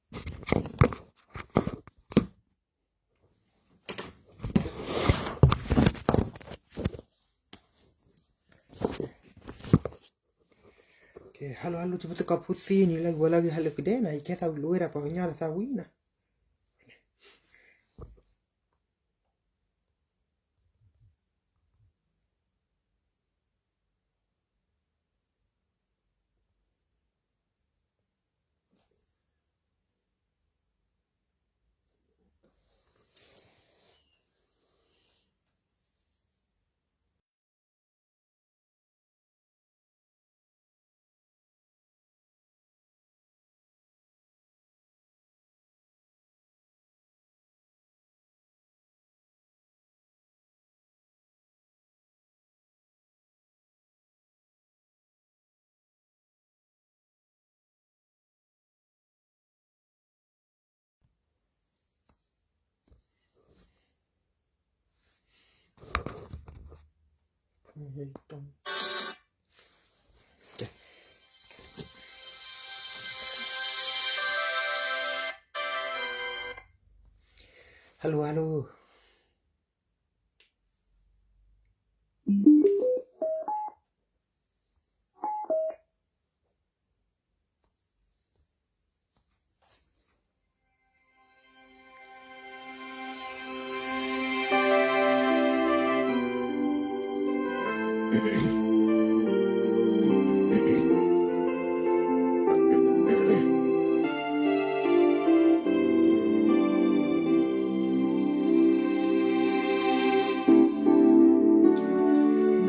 ကဲ hello hello တံၤသကိးဖိသ့န့ၣ် လၢဂီၤလၢဂ့ၤ ဟါလၢအဂ့ၤဒဲးနီၤ, ယကဲသးဝံၤလိဝဲဒၣ်ပှၤကညီဒီးသးဝံၤနီၤ. Hello hello.န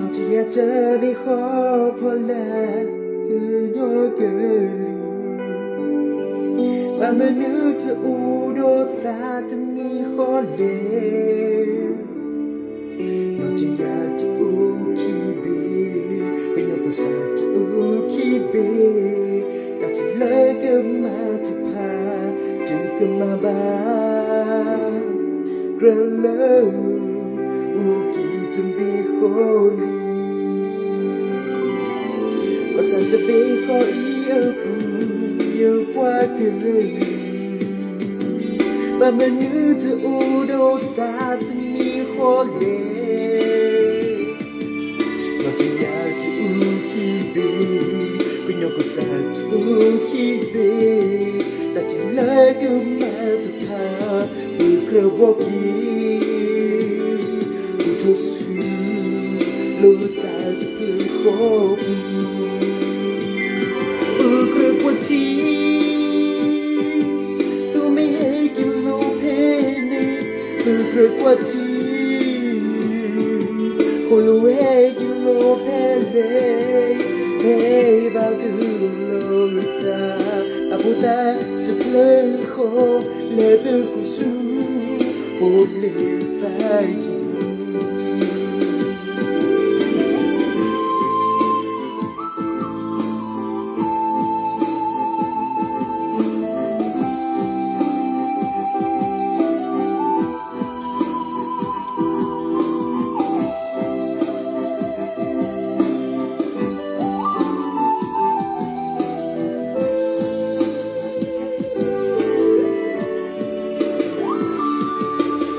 ီၢ်တယၢ်တဘ့ၣ်ဃီဖီလာ် ကညီကလုာ် ဘၣ်မနုၤတအိၣ်ဒီးသးတမံၤဃီလဲၣ်. နီၢ်တယၢ်တအိၣ်ခံဘ့ၣ် ကညီကစၢ်တအိၣ်ခံဘ့ၣ် တၢ်ထံၣ်လၢကမၣ်တဖၣ် တကမၣ်ဘၣ် ကြၢးလၢ အိၣ်က့ၤတဘ့ၣ်ဃီလံ. ကစၢ်တဘ့ၣ်ဃီအံၤအပူၤ ယပှၤကလုာ် ဘၣ်မနုၤတအိၣ်ဒီးသးတမံၤဃီလဲၣ်. နီၢ်တယၢ်တအိၣ်ခံဘ့ၣ် ကညီကစၢ်တအိၣ်ခံဘ့ၣ် တၢ်ထံၣ်လၢကမၣ်တဖၣ် ပကြၢးဘှီက့ၤ အိၣ်ထီၣ်ဆူ လၢသးတဖျၢၣ်ဃီပူၤ ပကြၢးကွၢ်ထံ သုမ့ၢ်ဟဲက့ၤလီၤဖဲန့ၣ် ပကြၢးကွၢ်ထံ ဃိၣ်လိာ်ဟဲက့ၤလီၤဖဲလဲၣ် ဟဲဘၣ်သုလီၤသး အဖိသၣ်တဖျၢၣ်ဃီ လဲၤသုကဆူ ဖိလ့ၣ်သးကံၢ်ပူၤ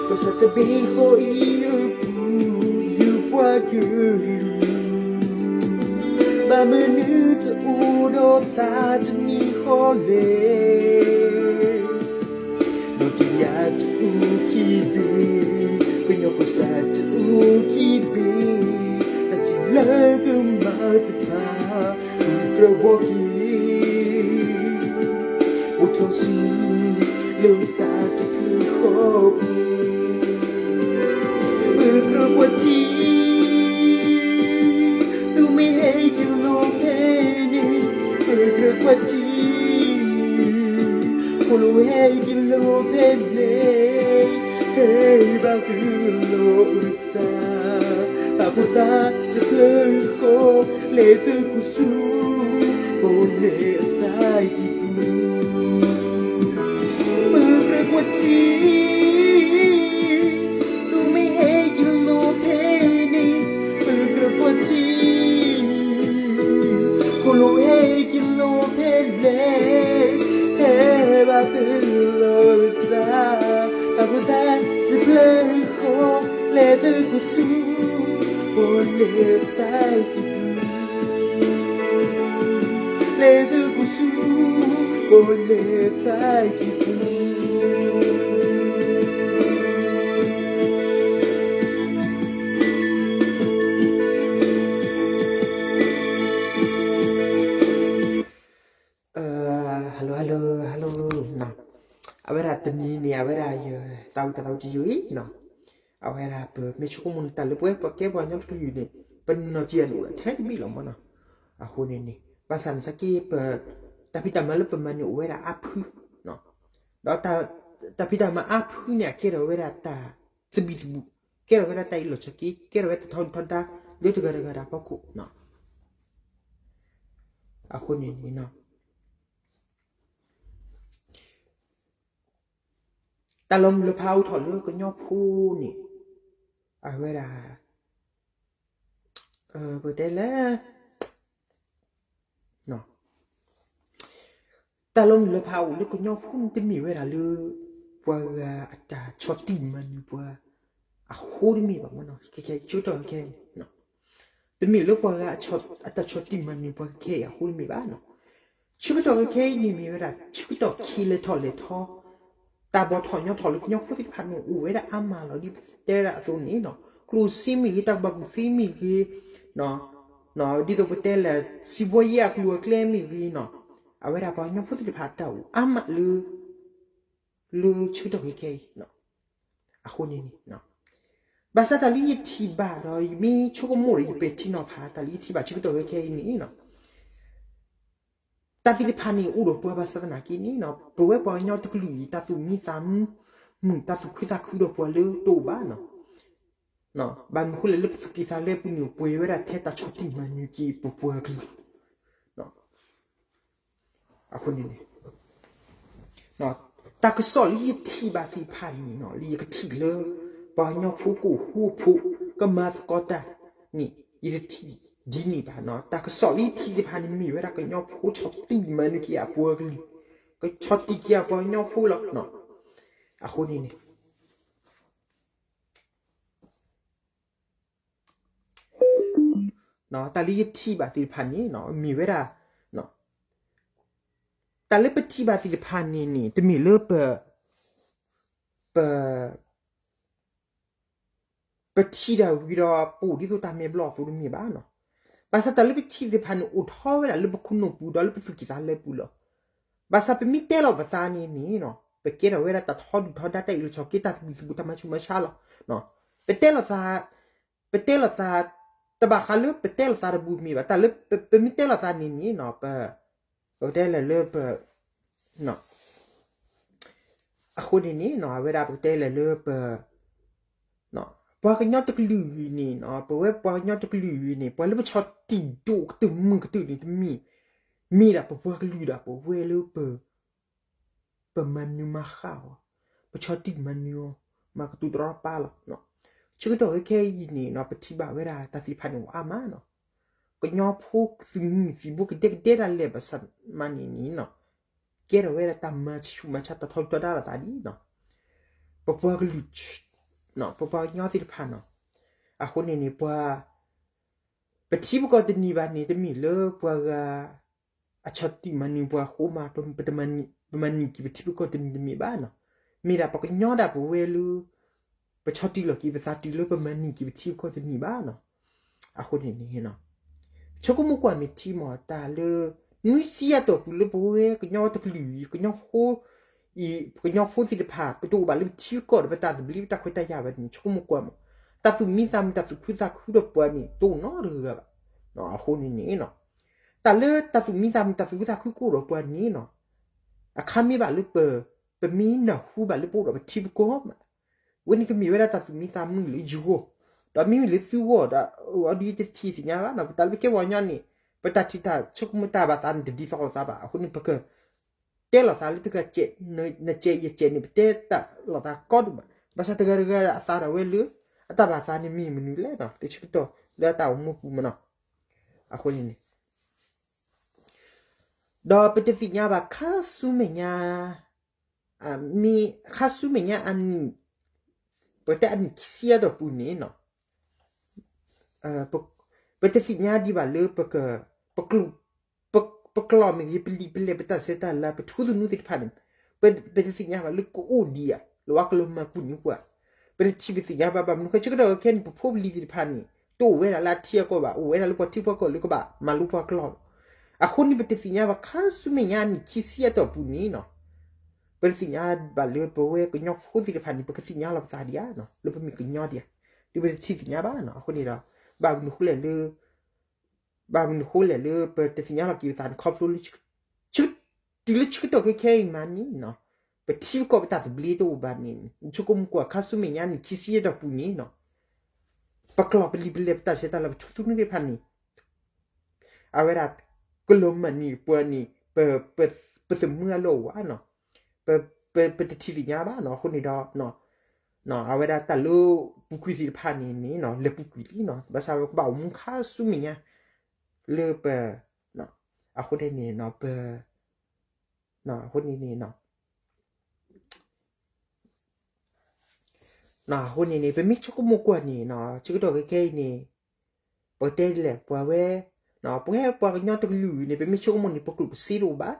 ကစၢ်တဘ့ၣ်ဃီအံၤအပူၤ ယပှၤကလုာ် ဘၣ်မနုၤတအိၣ်ဒီးသးတမံၤဃီလဲၣ်. နီၢ်တယၢ်တအိၣ်ခံဘ့ၣ် ကညီကစၢ်တအိၣ်ခံဘ့ၣ် တၢ်ထံၣ်လၢကမၣ်တဖၣ် ပကြၢးဘှီက့ၤ အိၣ်ထီၣ်ဆူ လၢသးတဖျၢၣ်ဃီပူၤ ပကြၢးကွၢ်ထံ သုမ့ၢ်ဟဲက့ၤလီၤဖဲန့ၣ် ပကြၢးကွၢ်ထံ ဃိၣ်လိာ်ဟဲက့ၤလီၤဖဲလဲၣ် ဟဲဘၣ်သုလီၤသး အဖိသၣ်တဖျၢၣ်ဃီ လဲၤသုကဆူ ဖိလ့ၣ်သးကံၢ်ပူၤ ပကြၢးကွၢ်ထံ သုမ့ၢ်ဟဲက့ၤလီၤဖဲန့ၣ် ပကြၢးကွၢ်ထံ ဃိၣ်လိာ်ဟဲက့ၤလီၤဖဲလဲၣ် ဟဲဘၣ် သးလီၤသး, တၢ်ဖိသၣ်တဖျၢၣ်ဃီ, လဲၤသကိးဆူ ပီၣ်လဲၣ်သးကံၢ်ပူၤ, လဲၤသကိးဆူ ပီၣ်လဲၣ်သးကံၢ်ပူၤ. ဟါလီၤ ဟါလီၤ ဟါလီၤနီၤ. အဝဲဒၣ်တနံၤန့ၣ် အဝဲဒၣ်ယသးဝံၣ်တၢ်သးဝံၣ်တယုၢ်အံၤနီၤ, အဝဲဒၣ်ပမ့ၢ်ဆိကမိၣ်န့ၣ် တၢ်လၢပဝဲပကဲပှၤကညီတကလုာ်န့ၣ် ပနီၢ်ကံအဒိၣ်လၢထဲတဘ့ၣ်လီၤမ့ၢ်နီၤ. အဃိန့ၣ်န့ၣ် ဘၣ်ဆၣ်န့ၣ်သနာ်က့ ပတၢ်ဖံးတၢ်မၤလၢပမၤန့ၣ်အိၣ်ဝဲဒၣ်အါဖု, ဒီးတၢ်ဖံးတၢ်မၤအါဖုန့ၣ် အကဲထီၣ်ဝဲဒၣ်တၢ်သဘံၣ်သဘုၣ်, ကဲထီၣ်ဝဲဒၣ်တၢ်အ့ၣ်လိာ်ဆိးက့, ကဲထီၣ်ဝဲတၢ်ထီဒုၣ်ထီဒါ လၢတဂၤတဂၤတၢ်ဖီခိၣ်. အဃိန့ၣ်န့ၣ် တၢ်လီၤမုၢ်လီၤဖးအိၣ်ထီၣ်လၢကညီဖိန့ၣ် အဝဲဒၣ် ပတဲလဲၣ်, တၢ်လီၤမုၢ်လီၤဖးအိၣ်လၢကညီဖိန့ၣ် တမ့ၢ်ဝဲဒၣ်လၢ ပှၤဂၤအတၢ်ဆီၣ်တံၢ်မၤနၢၤပှၤအဃိတမ့ၢ်ဘၣ်မ့ၢ်နီၤ. ဆၢကတီၢ်ခဲအံၤ တမ့ၢ်လၢပှၤဂၤအတၢ်ဆီၣ်တံၢ်မၤနၢၤပှၤခဲအံၤအဃိတမ့ၢ်ဘၣ်နီၤ. ဆၢကတီၢ်ခဲအံၤန့ၣ်မ့ၢ်ဝဲဒၣ် ဆၢကတီၢ်ခံလဲၤထီၣ်လဲၤထီ တၢ်ဘီၣ်ထီၣ်ညီထီၣ်လၢကညီဖိသ့ၣ်တဖၣ်န့ၣ် အိၣ်ဝဲဒၣ်အါမးလီၤ. ဒ်ပတဲဝဲဒၣ်အသိးန့ၣ်နီၤ, ကျိၣ်စ့မ့ၢ်ဂ့ၤ, တၢ်ကူၣ်ဘၣ်ကူၣ်သ့မ့ၢ်ဂ့ၤ, ဒ်သိးပတဲလဲၣ် စံးဘီယဲၢ်အကျိၤအကျဲမ့ၢ်ဂ့ၤနီၤ, အဝဲဒၣ်ပှၤကညီဖိသ့ၣ်တဖၣ်တၢ်အိၣ်အါမးလၢ လၢဆၢကတီၢ်ခဲအံၤ. အဃိန့ၣ်န့ၣ် ဘၣ်ဆၣ်တၢ်လၢယထံၣ်ဘၣ်ဒီး ယမ့ၢ်ဆိကမိၣ်ဒီး ယပဲာ်ထံနီၤဖး တၢ်လၢယထံၣ်ဘၣ်ဆၢကတီၢ်ခဲအံၤန့ၣ်နီၤ, တၢ်သ့ၣ်တဖၣ်န့ၣ် အိၣ်ဒီးပှၤဘၣ်ဆၣ်သနာ်က့န့ၣ်နီၤ, ပဝဲပှၤကညီတကလုာ်အံၤ တၢ်သူၣ်မံသးမုာ် တၢ်သူၣ်ခုသးခုဒီးပှၤလၢတအိၣ်ဘၣ်နီၤ. ဘၣ်မနုၤဃိလဲၣ် လၢပသူၣ်ကံၢ်သးလဲပူၤန့ၣ် ပှဲၤဝဲဒၣ်ထဲတၢ်ဆီၣ်တံၢ်မၤနၢၤက့ၤပပှၤကလုာ်. အဃိန့ၣ်န့ၣ် တၢ်ကစီၣ်လၢယထံၣ်ဘၣ်သ့ၣ်တဖၣ်န့ၣ်နီၤ, လၢယကထံၣ်လၢ ပှၤကညီဖိကအိၣ်ဃူအိၣ်ဖိး ကမၤသကိးတၢ်န့ၣ် ယတထံၣ်ဒ်န့ၣ်ဘၣ်နီၤ. တၢ်ကစီၣ်လၢယထံၣ်သ့ၣ်တဖၣ်န့ၣ် မ့ၢ်ဝဲဒၣ်ကညီဖိဆီၣ်တံၢ်မၤနၢၤက့ၤအပှၤကလုာ်, ကဆီၣ်တံၢ်က့ၤအပှၤကညီဖိလီၤ. အဃိန့ၣ်န့ၣ် တၢ်လၢယထံၣ်ဘၣ်သ့ၣ်တဖၣ်န့ၣ် မ့ၢ်ဝဲဒၣ် တၢ်လၢပထံၣ်ဘၣ်သ့ၣ်တဖၣ်န့ၣ်န့ၣ် တမ့ၢ်လၢပ ပ ပထံၣ်တၢ်ဝံၤဒီး ပအိၣ်ဒ်သိးတၢ်မဲာ်ဘျီၣ်အသိးတမ့ၢ်ဘၣ်နီၤ. ဘၣ်ဆၣ်တၢ်လၢပထံၣ်သ့ၣ်တဖၣ်န့ၣ် အိၣ်ထီၣ်ဝဲဒၣ်လၢပခိၣ်နူာ်ပူၤဒီးလၢပသူၣ်ကံၢ်သးလဲပူၤလီၤ. ဘၣ်ဆၣ်ပမ့ၢ်တဲလီၤပသးန့ၣ်န့ၣ် ပကဲထီၣ်ဝဲဒၣ်တၢ်ထီဒုၣ်ထီဒါ တၢ်အ့ၣ်လိာ်ဆိးက့ တၢ်သဘံၣ်သဘုၣ် တၢ်မၤဆူၣ်မၤဆါလီၤ. ပတဲလီၤသး ပတဲလီၤသး တဘၣ်ဃးလၢပတဲလီၤသးတဘူၣ်မ့ၢ်ဘၣ်, တၢ်လၢပမ့ၢ်တဲလီၤသးန့ၣ်န့ၣ် ပ ပကတဲလဲၣ်လၢပ အဃိန့ၣ်န့ၣ် အဝဲဒၣ်ပကတဲလဲၣ်လၢပ ပှၤကညီတကလုာ်အံၤန့ၣ် ပဝဲပှၤကညီတကလုာ်အံၤန့ၣ် ပှၤလၢပဆီၣ်တံၢ်ဒိၣ်ကတၢၢ်မုၢ်ကတၢၢ်န့ၣ်တမ့ၢ် မ့ၢ်ဒၣ်ပပှၤကလုာ်ဒၣ် ပဝဲလၢပ ပမၤနၢၤမၤဃၣ်အီၤ, ပဆီၣ်တံၢ်မၤနၢၤအီၤ, မၤကတိၤတရီတပါလီၤ. ဆၢကတီၢ်ခဲအံၤန့ၣ် ပထံၣ်ဘၣ်ဝဲဒၣ်တၢ်သ့ၣ်တဖၣ်န့ၣ်အိၣ်အါမးနီၤ. ကညီဖိသုးမုၢ်သံၣ်ဘိကဒဲကဒဲဒၣ်လဲာ်ဘၣ်ဆၣ်မးန့ၣ်န့ၣ် ကဲထီၣ်ဝဲဒၣ်တၢ်မၤဆူၣ်မၤဆါ တၢ်ထီဒုၣ်ထီဒါလိာ်သးဒ်နီၤ ပပှၤကလုာ် ပပှၤကညီသ့ၣ်တဖၣ်နီၤ. အဃိန့ၣ်န့ၣ် ပှၤ ပထံပကီၢ်တန့ၢ်ဘၣ်န့ၣ် တမ့ၢ်လၢပှၤဂၤ အဆီၣ်တံၢ်မၤနၢၤပှၤအဃိမး ပတမၤနံၣ်က့ၤပထံပကီၢ်တန့ၢ်တမ့ၢ်ဘၣ်နီၤ. မ့ၢ်ဒၣ်ပှၤကညီဒၣ်ပဝဲလၢ ပဆီၣ်တံၢ်လီၤက့ၤပသးတုၤလၢပမၤနံၣ်က့ၤပထံပကီၢ်တန့ၢ်ဘၣ်နီၤ. အဃိန့ၣ်န့ၣ် ဆိကမိၣ်ကွၢ်မ့ၢ်ထံမး တၢ်လၢ နွံဆံယဲၢ်တီၢ်ပူၤလၢပဝဲကညီတကလုာ်အံၤ ကညီဖိ အံၤ ပကညီဖိသ့ၣ်တဖၣ် ပတအိၣ်ဘၣ်လၢပထံပကီၢ်ဒီးပတၢ်သဘျ့ပတၢ်ခွဲးတၢ်ယာ်ဘၣ်န့ၣ် ဆိကမိၣ်ကွၢ်မး တၢ်သူၣ်မံသးမုာ်တၢ်သူၣ်ခုသးခုဒီးပှၤန့ၣ် တအိၣ်နီတဂၤဘၣ်. အဃိန့ၣ်န့ၣ် တၢ်လၢတၢ်သူၣ်မံသးမုာ်တၢ်သူၣ်ခုသးခုကအိၣ်ဒီးပှၤန့ၣ် အခါမ့ၢ်ဘၣ်လၢပ ပမ့ၢ်နၢ်ဟူဘၣ်လၢပအိၣ်ဒီးပထံပကီၢ်မး ဝဲန့ၣ်ကမ့ၢ်ဝဲဒၣ်တၢ်သူၣ်မံသးမုာ်လၢယဂီၢ်, ဒီးမ့မ့ၢ်လၢသုဂီၢ်ဒီး အဒုးယတထံၣ်သ့ၣ်ညါဘၣ်နီၤ. ပတၢ်လၢပကဲပှၤကညီန့ၣ် ပတၢ်ထံၣ်တၢ်ဆိကမိၣ်တၢ်ဘၣ်သးန့ၣ် တဒ်သိးလိာ်သးဘၣ်. အဃိန့ၣ် ပက တဲလိာ်သးလၢတဂၤစဲး နစဲးယစဲးန့ၣ် ပတဲတၢ်လိာ်သးကီဒိၣ်မး. ဘၣ်ဆၣ်တဂၤတဂၤအသးဒီးဝဲလၢ အတၢ်ဘၣ်သးန့ၣ်မ့ၢ်မနုၤလဲၣ်နီၤ တဆၢကတီၢ်လၢအတၢ်အိၣ်မူပူၤမးနီၤ. အဃိန့ၣ်န့ၣ် ဒီးပတသ့ၣ်ညါဘၣ်ခါဆူမဲာ်ညါ မ့ၢ်ခါဆူမဲာ်ညါအနံၣ်, ပတဲအနံၣ်ခံဆံအတီၢ်ပူၤန့ၣ်နီၤ, ပတသ့ၣ်ညါဒံးဘၣ်လၢ ပကျိာ်မ့ၢ်ဂ့ၤ, ပလံာ်ပလဲၢ် ပတၢ်ဆဲးတၢ်လၤ ပထူသနူသ့ၣ်တဖၣ်န့ၣ်, ပတသ့ၣ်ညါဘၣ်လၢကအိၣ်ဒံးဧါ, လၢဝဲကလီၤမၢ်ပူၤန့ၣ်ပှၤ, ပတထံၣ်ပသ့ၣ်ညါဘၣ် ဘၣ်မနုၤဃိ ဆၢကတီၢ်ခဲအံၤန့ၣ် ပဖိပလံၤသ့ၣ်တဖၣ်န့ၣ် တအိၣ်ဝဲဒၣ်လၢအထံအကီၢ်ဘၣ်, အိၣ်ဝဲဒၣ်လၢပှၤထံပှၤကီၢ်လၢကဘၣ်မၤလိပှၤကျိာ်လီၤ. အဃိန့ၣ် ပတသ့ၣ်ညါဘၣ် ခါဆူမဲာ်ညါအနံၣ်ခံဆံအတီၢ်ပူၤန့ၣ်နီၤ, ပတသ့ၣ်ညါဘၣ်လၢပဝဲကညီဖိသ့ၣ်တဖၣ်န့ၣ် ပကသ့ၣ်ညါလီၤပသးဒံးဧါ, လၢပမ့ၢ်ကညီဒံးဧါ, ဒီးပတထံၣ်သ့ၣ်ညါဘၣ်နီၤ. အဃိန့ၣ်ဒီး ဘၣ်မနုၤဃိလဲၣ်လၢ ဘၣ်မနုၤဃိလဲၣ်လၢပတသ့ၣ်ညါလီၤက့ၤပသးန့ၣ် ခီဖျိလၢ တုၤလၢဆၢကတီၢ်ခဲခဲအံၤမးန့ၣ်နီၤ, ပထံပကီၢ်ပတၢ်သဘျ့တအိၣ်ဘၣ်န့ၣ် ဆိကမိၣ်ကွၢ် ခါဆူမဲာ်ညါအနံၣ်ခံဆံအတီၢ်ပူၤန့ၣ်နီၤ, ပကျိာ်ပလံာ်ပလဲၢ် ပတၢ်ဆဲးတၢ်လၤ ပထူသနူသ့ၣ်တဖၣ်န့ၣ် အဝဲဒၣ် ကလီၤမၢ်န့ၢ်ပှၤန့ၣ် ပသမုအလီၢ်အိၣ်ဧါနီၤ, ပတထံၣ်သ့ၣ်ညါဘၣ်နီၤ. အဃိန့ၣ်ဒီး အဝဲဒၣ်တၢ်လၢပူၤကွံာ်သ့ၣ်တဖၣ်န့ၣ်န့ၣ် လဲၤပူၤကွံာ်လံနီၤ, ဘၣ်ဆၣ်ဝဲကဘၣ်အိၣ်မူခါဆူမဲာ်ညါ လၢပ အဃိန့ၣ်န့ၣ် ပ အဃိန့ၣ်န့ၣ် အဃိန့ၣ်န့ၣ် ပမ့ၢ်ဆိကမိၣ်ကွၢ်န့ၣ် ဆၢကတီၢ်ခဲခဲအံၤန့ၣ် ပကတဲဒ်လဲၣ် ပှၤဝဲ ပဝဲပှၤကညီတကလုာ်အံၤန့ၣ် ပမ့ၢ်ဆိကမိၣ်န့ၣ် ပကျိာ်ပစ့တအိၣ်ဘၣ်,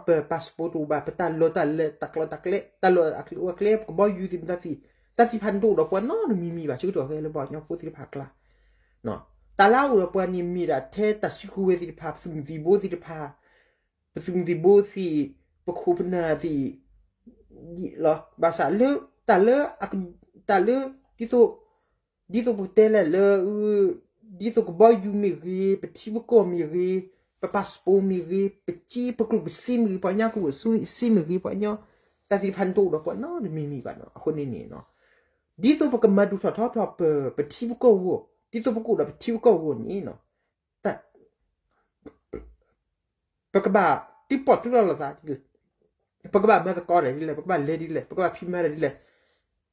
ပ passport တအိၣ်ဘၣ်, ပတၢ်လီၢ်တၢ်လီၢ် တၢ်ကျီတၢ်ကျဲ တၢ်လီၢ်အကျိၤအကျဲ ပကဘီယူၤသ့ၣ်မတၤသ့ၣ် တၢ်သ့ၣ်တဖၣ်န့ၣ်တအိၣ်ဒီးပှၤနီတမံၤမံၤဘၣ် ဆၢကတီၢ်ခဲလၢပှၤကညီဖိသ့ၣ်တဖၣ်အကျါ တၢ်လၢအအိၣ်ဒီးပှၤန့ၣ် မ့ၢ်ဒၣ်ထဲတၢ်စုကဝဲၤသ့ၣ်တဖၣ် ပသုးမုၢ်သံၣ်ဘိသ့ၣ်တဖၣ် ပသုးမုၢ်သံၣ်ဘိသ့ၣ် ပခိၣ်ပနၢ်သ့ၣ်လီၤ. ဘၣ်ဆၣ်လၢ တၢ်လၢ တၢ်လၢ ဒ်သိး ဒ်သိးပကတဲလဲၣ်လၢ ဒ်သိးကဘီယူၤမ့ၢ်ဂ့ၤ, ပထံပကီၢ်မ့ၢ်ဂ့ၤ, ပ passport မ့ၢ်ဂ့ၤ, ပစ့ပကျိာ်ပစ့မ့ၢ်ဂ့ၤ, ပှၤကညီကျိာ်ပစ့မ့ၢ်ဂ့ၤ, ပှၤကညီ တၢ်သ့ၣ်တဖၣ်န့ၣ်တအိၣ်ဒီးပှၤနီတမံၤမံၤဘၣ်နီၤ. အဃိန့ၣ်န့ၣ် ဒ်သိးပကမၤဒိၣ်ထီၣ်ထီထီၣ်ပ ပထံပကီၢ်အဂီၢ်, ဒ်သိးပကအိၣ်ဒီးပထံပကီၢ်အဂီၢ်န့ၣ် ပကဘၣ်တံၢ်ပီၣ်တံၢ်လီၤလိာ်သးဒ်လဲၣ်, ပကဘၣ်မၤသကိးတၢ်ဒ်လဲၣ်, ပကဘၣ်လဲၤဒ်လဲၣ်, ပကဘၣ်ဖံးမၤတၢ်ဒ်လဲၣ်,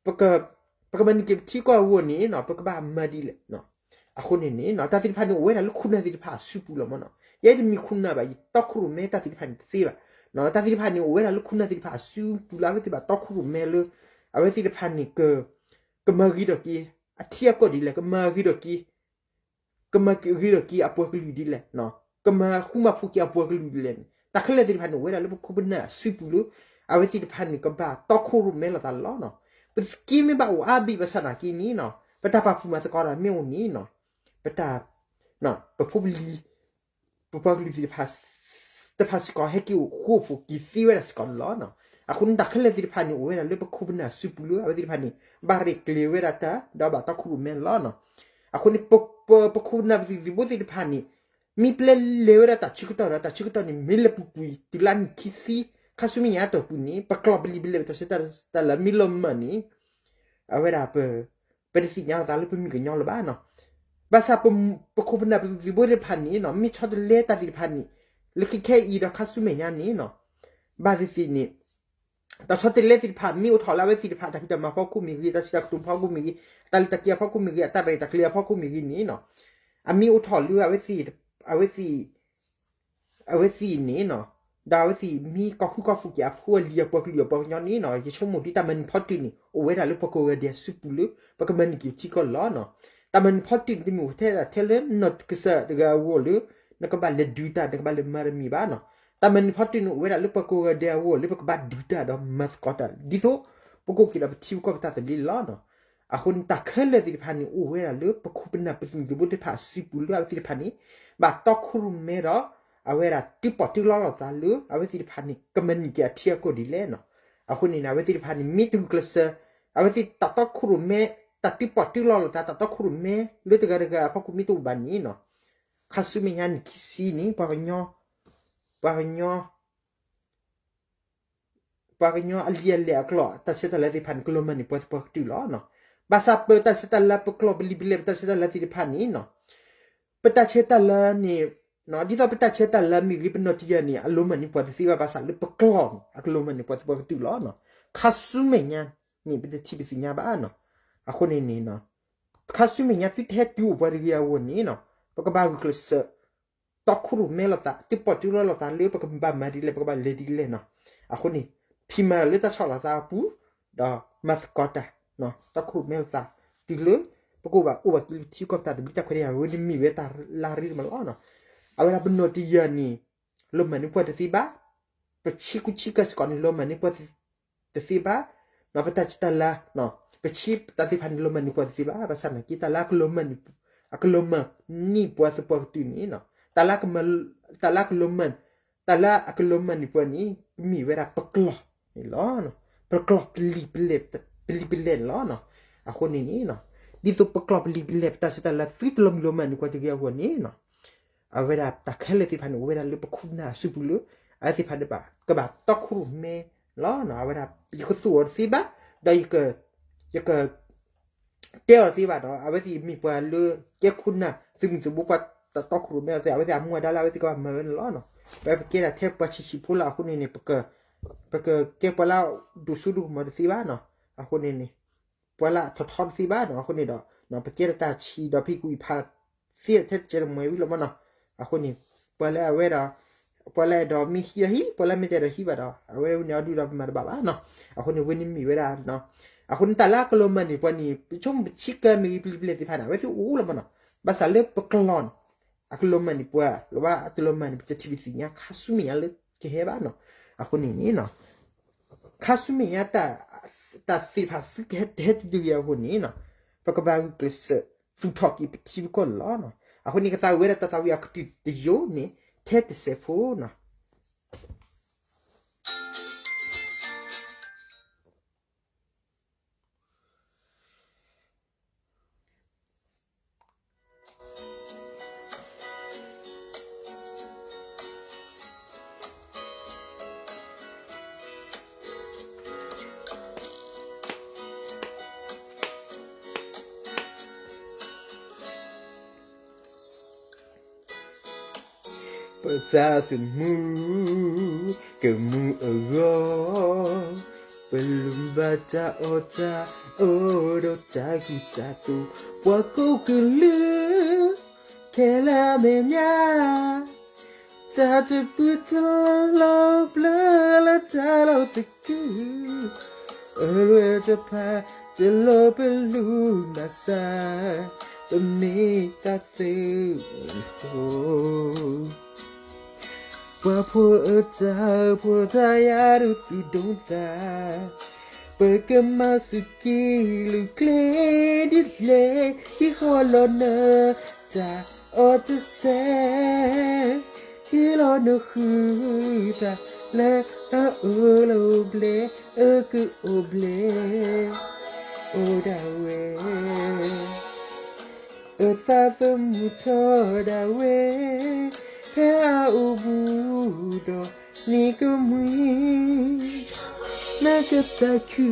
ပကမၤန့ၢ်က့ၤပထံကီၢ်အဂီၢ်န့ၣ် ပကဘၣ်မၤဒ်လဲၣ်. အဃိန့ၣ်န့ၣ် တၢ်သ့ၣ်တဖၣ်န့ၣ် အိၣ်ဝဲဒၣ်လၢခိၣ်နၢ်သ့ၣ်တဖၣ်အစုပူၤလီၤမ့ၢ်နီၤ. ယဲတမ့ၢ်ခိၣ်နၢ်ဘၣ် ယတီခိၣ်ရိၣ်မဲတၢ်သ့ၣ်တဖၣ်န့ၣ်တသ့ဘၣ်. တၢ်သ့ၣ်တဖၣ်န့ၣ် အိၣ်ဝဲဒၣ်လၢခိၣ်နၢ်သ့ၣ်တဖၣ်အစုပူၤလၢအဝဲသ့ၣ်ဘၣ်တီခိၣ်ရိၣ်မဲလၢ အဝဲသ့ၣ်တဖၣ်န့ၣ် ကမၤဂ့ၤထီၣ်က့ၤ အထံအကီၢ်ဒ်လဲၣ်, ကမၤဂ့ၤထီၣ်က့ၤ ကမၤဂ့ၤထီၣ်က့ၤအပှၤကလုာ်ဒ်လဲၣ်, ကမၤဃူမၤဖိးက့ၤအပှၤကလုာ်ဒ်လဲၣ်န့ၣ် တၢ်ခဲလၢာ်သ့ၣ်တဖၣ်န့ၣ် အိၣ်ဝဲဒၣ်လၢပခိၣ်ပနၢ်အစုပူၤလၢ အဝဲသ့ၣ်တဖၣ်န့ၣ် ကဘၣ်တီခိၣ်ရိၣ်မဲလိာ်သးလီၤ. ပသုးက့မ့ၢ်ဘၣ်အိၣ်အါဘ့ၣ်ဘၣ်ဆၣ်နာ်က့န့ၣ် ပတၢ်ပာ်ဖှိၣ်မၤသကိးတၢ်မ့ၢ်အိၣ်န့ၣ် ပတၢ် ပဖိပလံၤ ပပှၤကလုာ်သ့ၣ်တဖၣ် တဖၣ်စ့ၢ်ကီး ဟဲက့ၤအိၣ်ဃူအိၣ်ဖိးက့ၤသ့ဝဲဒၣ်စ့ၢ်ကီးန့ၣ်လီၤ. အဃိန့ၣ် တၢ်ခဲလၢာ်သ့ၣ်တဖၣ်န့ၣ် အိၣ်ဝဲဒၣ်လၢပခိၣ်ပနၢ်စုပူၤလၢ အဝဲသ့ၣ်တဖၣ်န့ၣ် ဘၣ်ရဲၣ်ကျဲၤဝဲဒၣ်တၢ် ဒီးဘၣ်တီခိၣ်ရိၣ်မဲလီၤ. အဃိန့ၣ် ပခိၣ်ပနၢ်ပသုးမုၢ်သံၣ်ဘိသ့ၣ်တဖၣ်န့ၣ် မ့ၢ်ပျဲလဲၤဝဲဒၣ်တၢ်ဆၢကတီၢ်ဒီး တၢ်ဆၢကတီၢ်န့ၣ် မ့ၢ်လဲၤပူၤကွံာ် တုၤလၢအနံၣ်ခံဆံ ခါဆူမဲာ်ညါအတီၢ်ပူၤန့ၣ် ပကျိာ်ပလံာ်ပလဲၢ် ပတၢ်ဆဲးတၢ်လၤမ့ၢ်လီၤမၢ်န့ၣ် အဝဲဒၣ်ပ ပတသ့ၣ်ညါလီၤသးလၢပမ့ၢ်ကညီလၢၤဘၣ်နီၤ. ဘၣ်ဆၣ် ပခိၣ်ပနၢ်ပသုးမုၢ်သံၣ်ဘိသ့ၣ်တဖၣ်န့ၣ် မ့ၢ်ဆီတလဲတၢ်သ့ၣ်တဖၣ်န့ၣ် လၢခဲခဲအံၤဒီးခါဆူမဲာ်ညါန့ၣ် ဘၣ်သ့ၣ်သ့ၣ်န့ၣ် တၢ်ဆီတလဲသ့ၣ်တဖၣ် မ့ၢ်အိၣ်ထီၣ်လၢအဝဲသ့ၣ်တဖၣ် တၢ်ဖံးတၢ်မၤအဖီခိၣ်မ့ၢ်ဂ့ၤ, တၢ်စံးတၢ်ကတိၤအဖီခိၣ်မ့ၢ်ဂ့ၤ, တၢ်လဲၤတၢ်က့ၤအဖီခိၣ်မ့ၢ်ဂ့ၤ, အတၢ်ရဲၣ်တၢ်ကျဲၤအဖီခိၣ်မ့ၢ်ဂ့ၤန့ၣ် အမ့ၢ်အိၣ်ထီၣ်လၢ အဝဲသ့ၣ် အဝဲသ့ၣ်န့ၣ် ဒီးအဝဲသ့ၣ်မ့ၢ်ကီၢ်ဃူကီၢ်ဖိးက့ၤအဖိအလံၤအပှၤကလုာ်အပှၤကညီန့ၣ် ယဆိကမိၣ်ဒ်တၢ်မၤန့ၢ်ဖီတၢၣ်န့ၣ် အိၣ်ဝဲဒၣ်လၢပှၤကိးဂၤဒဲးအစုပူၤလၢ ပကမၤန့ၢ်က့ၤထံကီၢ်လီၤ. တၢ်မၤန့ၢ်ဖီတၢၣ်န့ၣ် တမ့ၢ်ထဲဒၣ်ထဲလၢနီၢ်ကစၢ်တဂၤအဂီၢ်လၢ နကဘၣ်လဲၤဒုးတၢ် နကဘၣ်လဲၤမၤတမံၤဘၣ်နီၤ. တၢ်မၤန့ၢ်ဖီတၢၣ်န့ၣ် အိၣ်ဝဲဒၣ်လၢပှၤကိးဂၤဒဲးအဂီၢ်လၢ ပကဘၣ်ဒုးတၢ်ဒီးမၤသကိးတၢ် ဒ်သိး ပကအိၣ်က့ၤဒီးပထံပကီၢ်ပတၢ်သဘျ့လီၤ. အဃိန့ၣ် တၢ်ခဲလၢာ်သ့ၣ်တဖၣ်န့ၣ် အိၣ်ဝဲဒၣ်လၢပခိၣ်ပနၢ်ပသုးမုၢ်သံၣ်ဘိသ့ၣ်တဖၣ်အစုပူၤလၢအဝဲသ့ၣ်တဖၣ်န့ၣ် ဘၣ်တီခိၣ်ရိၣ်မဲဒီး အဝဲဒၣ်တံၢ်ပီၣ်တံၢ်လီလိာ်သးလၢ အဝဲသ့ၣ်တဖၣ်န့ၣ် ကမၤန့ၢ်က့ၤအထံအကီၢ်ဒ်လဲၣ်နီၤ. အဃိန့ၣ် အဝဲသ့ၣ်တဖၣ်န့ၣ် မ့ၢ်တဂုာ်ကျဲးစၢး အဝဲသ့ၣ်တၢ်တီခိၣ်ရိၣ်မဲ တၢ်တံၢ်ပီၣ်တံၢ်လီလိာ်သး တၢ်တီခိၣ်ရိၣ်မဲ လၢတဂၤတဂၤအဖီခိၣ်မ့ၢ်တအိၣ်ဘၣ်န့ၣ်နီၤ ခါဆူမဲာ်ညါနံၣ်ခံဆံန့ၣ် ပှၤကညီ ပှၤကညီ ပှၤကညီအလံာ်အလဲၢ်အကျိာ် တၢ်ဆဲးတၢ်လၤသ့ၣ်တဖၣ်န့ၣ် ကလီၤမၢ်န့ၢ်ပှၤသပှၢ်ကတၢၢ်လီၤ. ဘၣ်ဆၣ်ပတၢ်ဆဲးတၢ်လၤ ပကျိာ်ပလံာ်ပလဲၢ် ပတၢ်ဆဲးတၢ်လၤသ့ၣ်တဖၣ်န့ၣ် ပတၢ်ဆဲးတၢ်လၤန့ၣ် ဒ်သိးပတၢ်ဆဲးတၢ်လၤမ့ၢ်ဂ့ၤ ပနီၢ်တယၢ်န့ၣ် အလီၤမၢ်န့ၢ်ပှၤတသ့ဘၣ် ဘၣ်ဆၣ်လၢပကျိာ်န့ၣ် အကလီၤမၢ်န့ၢ်ပှၤသပှၢ်ကတၢၢ်လီၤ. ခါဆူမဲာ်ညါန့ၣ် ပတထံၣ်ပသ့ၣ်ညါဘၣ်နီၤ. အဃိန့ၣ်န့ၣ် ခါဆူမဲာ်ညါသုတဟဲတုၤအိၣ်ပှၤတဂ့ၤအဂီၢ်န့ၣ်နီၤ ပကဘၣ်ဂုာ်ကျဲးစၢး တီခိၣ်ရိၣ်မဲလိာ်သး တံၢ်ပီၣ်တံၢ်လီလိာ်သးလၢ ပကဘၣ်မၤဒ်လဲၣ် ပကဘၣ်လဲၤဒ်လဲၣ်နီၤ. အဃိန့ၣ် ဖံးမၤတၢ်လၢတၢ်ဆီၣ်လီၤသးအပူၤ, ဒီးမၤသကိးတၢ်, တီခိၣ်ရိၣ်မဲလိာ်သး, တုၤလၢပကအိၣ်ဘၣ်အိၣ်ဘၣ်က့ၤလၢပထံကီၢ်ပတၢ်သဘျ့တၢ်ခွဲးတၢ်ယာ် အဝဲန့ၣ်မ့ၢ်ဝဲတၢ်လၢအရ့ဒိၣ်မးလီၤ. အဝဲဒၣ်ပနီၢ်တယၢ်န့ၣ် လီၤမၢ်န့ၢ်ပှၤတသ့ဘၣ်, ပဆ့ကူဆ့ကၤစ့ၢ်ကီးန့ၣ် လီၤမၢ်န့ၢ်ပှၤတသ့ဘၣ်, ပတၢ်ဆဲးတၢ်လၤ, ပဆ့ပတၢ်သ့ၣ်တဖၣ်န့ၣ် လီၤမၢ်န့ၢ်ပှၤတသ့ဘၣ်, ဘၣ်ဆၣ်နာ်က့ တၢ်လၢအကလီၤမၢ်န့ၢ်, အကလီၤမၢ်န့ၢ်ပှၤသပှၢ်ကတၢၢ်န့ၣ်, တၢ်လၢအကလီၤမၢ်, တၢ်လၢအကလီၤမၢ်န့ၢ်ပှၤန့ၣ် မ့ၢ်ဝဲဒၣ်ပကျီၢ်န့ၣ်လီၤ. ပကျီၢ်ပလံၤပလဲၢ်, ပလံၤပလဲၢ်န့ၣ်လီၤ. အဃိန့ၣ်န့ၣ်, ဒ်သိးပကျီၢ်ပလံၤပလဲၢ် ပတၢ်ဆဲးတၢ်လၤ သုတလီၤမုၢ်လီၤမၢ်န့ၢ်ပှၤတဂ့ၤအဂီၢ်န့ၣ် အဝဲဒၣ်တၢ်ခဲလၢာ်သ့ၣ်တဖၣ်န့ၣ် အိၣ်ဝဲဒၣ်လၢပခိၣ်ပနၢ်အစုပူၤလၢ အဝဲသ့ၣ်တဖၣ်န့ၣ် ကဘၣ်တီခိၣ်ရိၣ်မဲလီၤ. အဝဲဒၣ် ယကသူၣ်အီၤတသ့ဘၣ်, ဒီးယက ယကတဲအီၤတသ့ဘၣ်ဒီး အဝဲသ့ၣ်မ့ၢ်ပှၤလၢကဲခိၣ်နၢ်သုးမုၢ်သံၣ်ဘိ ပှၤတၢ်တီခိၣ်ရိၣ်မဲအီၤသ့ၣ် အဝဲသ့ၣ်အမူအဒါလၢအဝဲသ့ၣ်ကဘၣ်မၤဝဲန့ၣ်လီၤ. ပဝဲပကဲဒၣ်ထဲပှၤဆံးဆံးဖိလီၤ. အဃိန့ၣ်န့ၣ် ပကကဲပှၤလၢဒိၣ်စိဒိၣ်ကမီၤတသ့ဘၣ်နီၤ. အဃိန့ၣ်န့ၣ် ပှၤလၢအထီၣ်ထီတသ့ဘၣ်နီၤ. အဃိန့ၣ်ဒီး ပကဲဒၣ်တၢ်ဆံးဒီးဖံးကွံာ်ဖးသ့ထဲတစဲးတမှဲၤဝံၤလီၤမနီၤ. အဃိန့ၣ် ပှၤလၢအဝဲဒီး ပှၤလၢအဲၣ်ဒိးမ့ၢ်ဟံးဒီးဟံး, ပှၤလၢမ့ၢ်တအဲၣ်ဒိးဟံးဘၣ်ဒီး အဝဲန့ၣ်အီၤဒုဒီးပမၤတဘၣ်ဘၣ်နီၤ. အဃိန့ၣ် ဝဲန့ၣ်မ့ၢ်ဝဲဒၣ် အဃိန့ၣ် တၢ်လၢအကလီၤမၢ်န့ၢ်ပှၤန့ၣ် ပဆိကမိၣ်ပဆံးကၤမ့ၢ်ဂ့ၤ ပလံၤပလဲၢ်သ့ၣ်တဖၣ်န့ၣ် အဝဲသ့ၣ်အိၣ်လီၤမနီၤ. ဘၣ်ဆၣ်လၢပကျီၢ်န့ၣ် အကလီၤမၢ်န့ၢ်ပှၤ လၢဘၣ်အကလီၤမၢ်န့ၢ် ပတထံၣ်ပသ့ၣ်ညါခါဆူမဲာ်ညါလၢကဟဲဘၣ်နီၤ. အဃိန့ၣ်န့ၣ် ခါဆူမဲာ်ညါ တၢ်သ့ၣ်တဖၣ်သုကဟဲတဟဲတဒုအံၤအဃိန့ၣ် ပကဘၣ်ဂုာ်ကျဲးစၢးသူၣ်ထီၣ်က့ၤပထံပကီၢ်န့ၣ်လီၤ. အဃိန့ၣ် ကသးဝံၣ်ဝဲဒၣ်တၢ်သးဝံၣ်အကတၢၢ်တယိာ်န့ၣ် ထဲတစဲးဖိနီၤ. ပသးသမူကမူအဂီၢ်, ပလိၣ်ဘၣ်တၢ်အီၣ်တၢ်အီဒီးတၢ်ကူၣ်တၢ်သိး, ပှၤကိးကလုာ်ခဲလၢာ်အမဲာ်ညါ, တၢ်တပူၤတလီၤဘျၢလၢတၢ်လီၢ်သကုၤ, အလွဲၢ်တဖၣ်တလီၤပလူၤဘၣ်ဆၣ်, ပမ့ၢ်တၢ်သုးအဃိ ပှၤဖိအတၢ်ဖိတၢ်ယာ်ဒိၣ်သုဒိၣ်သး, ပကမၤစူၢ်က့ၤလုၢ်ကျဲဒ်လဲၣ်, ဟံးဃီလီၤနတၢ်အီၣ်တစဲး, ဟ့ၣ်လီၤနဃုသးလၢအအိၣ်လၢအိၣ်ဘျဲၣ်, အကအိၣ်ဘျဲၣ် အိၣ်ဒၣ်ဝဲ အသးသမူထီၣ်ဒၣ်ဝဲ, ဖဲအအိၣ်ဘူးဒီးန့ၢ်ကမှံ, နကသးခု,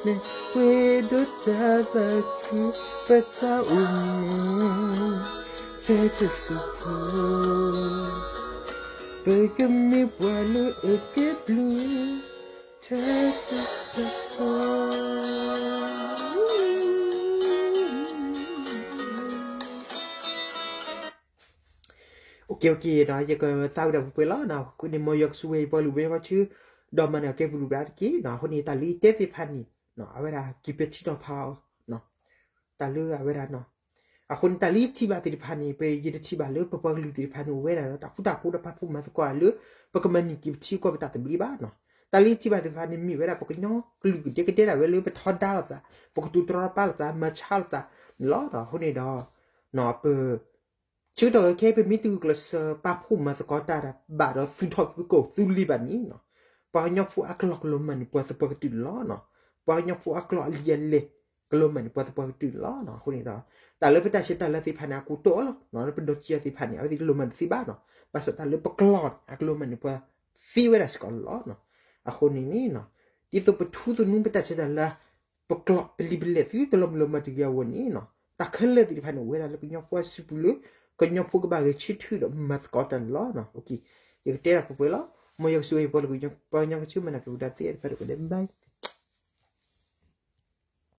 နပှဲၤဒီးတၢ်သးခု, ပတၢ်အိၣ်မူ ထဲတစဲးဖိ, ပကမ့ၢ်ပှၤလၢအကဲဘျုး ထဲတစဲးဖိ. ယကသးဝံၣ်ဒၣ်ပှဲၤပှဲၤလီၤ. အဃိန့ၣ် မ်ယွၤကဆိၣ်ဂ့ၤပှၤကလုာ်ပှၤကညီကီၢ်ဆၢ, ဒီးမၤန့ၢ်အီၤကဲဘျုးဘျါတက့ၢ်. အဃိန့ၣ် တၢ်လၢယတဲသ့ၣ်တဖၣ်န့ၣ် အဝဲဒၣ်က့ၤပဲာ်ထံနီၤဖးအီၤ တၢ်လၢအဝဲဒၣ်နီၤ. အဃိန့ၣ် တၢ်လၢယထံၣ်ဘၣ်သ့ၣ်တဖၣ်န့ၣ် ပယတထံၣ်ဘၣ်လၢပပှၤကလုာ်သ့ၣ်တဖၣ်န့ၣ် အိၣ်ဝဲဒၣ်ဒီးတၢ်ဃူတၢ်ဖိးဒီးပာ်ဖှိၣ်မၤသကိးတၢ်လၢ ပကမၤန့ၢ်က့ၤပထံပကီၢ်ပတၢ်သဘျ့ဘၣ်နီၤ. တၢ်လၢယထံၣ်ဘၣ်သ့ၣ်တဖၣ်န့ၣ် မ့ၢ်ဝဲဒၣ်ပကညီကလုာ်ကဒဲကဒဲဒၣ်ဝဲလၢပထီဒါလိာ်သး, ပကတိၤတရီတပါလိာ်သး, မၤဆါလိာ်သးန့ၣ်လီၤ. အဃိန့ၣ်ဒီး ပ ဆၢကတီၢ်ခဲအံၤ ပမ့ၢ်တဂုာ်ကျဲးစၢးပာ်ဖှိၣ်မၤသကိးတၢ်ဘၣ်ဒီး သူၣ်ထီၣ်က့ၤပကီၢ်သူလ့ၤဘၣ်န့ၣ်နီၤ, ပှၤကညီဖိအကျိာ်ကလီၤမၢ်န့ၢ်ပှၤသပှၢ်ကတၢၢ်န့ၣ်လီၤ. ပှၤကညီဖိအကျိာ်အလံာ်အလဲၢ် ကလီၤမၢ်န့ၢ်ပှၤသပှၢ်ကတၢၢ်န့ၣ်လီၤ. အဃိန့ၣ်ဒီး တၢ်လၢပတၢ်ဆဲးတၢ်လၤသ့ၣ်တဖၣ်န့ၣ် အကိတိာ်လီၤ. လၢပဒီကံယၤသ့ၣ်တဖၣ်န့ၣ် အဝဲသ့ၣ်တလီၤမၢ်တသ့ဘၣ်နီၤ. ဘၣ်ဆၣ်တၢ်လၢပကျိာ်န့ၣ် အကလီၤမၢ်န့ၢ်ပှၤသ့ဝဲဒၣ်စ့ၢ်ကီးလီၤ. အဃိန့ၣ်န့ၣ် ဒ်သိးပထူသနူပတၢ်ဆဲးတၢ်လၤ ပကျိာ်ပလံာ်ပလဲၢ်သုတလီၤမုၢ်လီၤမၢ်တဂ့ၤအဂီၢ်န့ၣ်နီၤ, တၢ်ခဲလၢာ်သ့ၣ်တဖၣ်န့ၣ် အိၣ်ဝဲဒၣ်လၢကညီဖိအစုပူၤလၢ ကညီဖိကဘၣ်ဂဲၤဆၢထၢၣ်ဒီးမၤသကိးတၢ်န့ၣ်လီၤ. ယကတဲဒၣ်ပှဲၤပှဲၤလီၤ. မ်ယွၤကဆိၣ်ဂ့ၤပှၤကလုာ်ပှၤကညီကီၢ်ဆၢ မၤနၢၤက့ၤဝဲဒၣ်သ့ၣ်တဖၣ်ဒီး bye.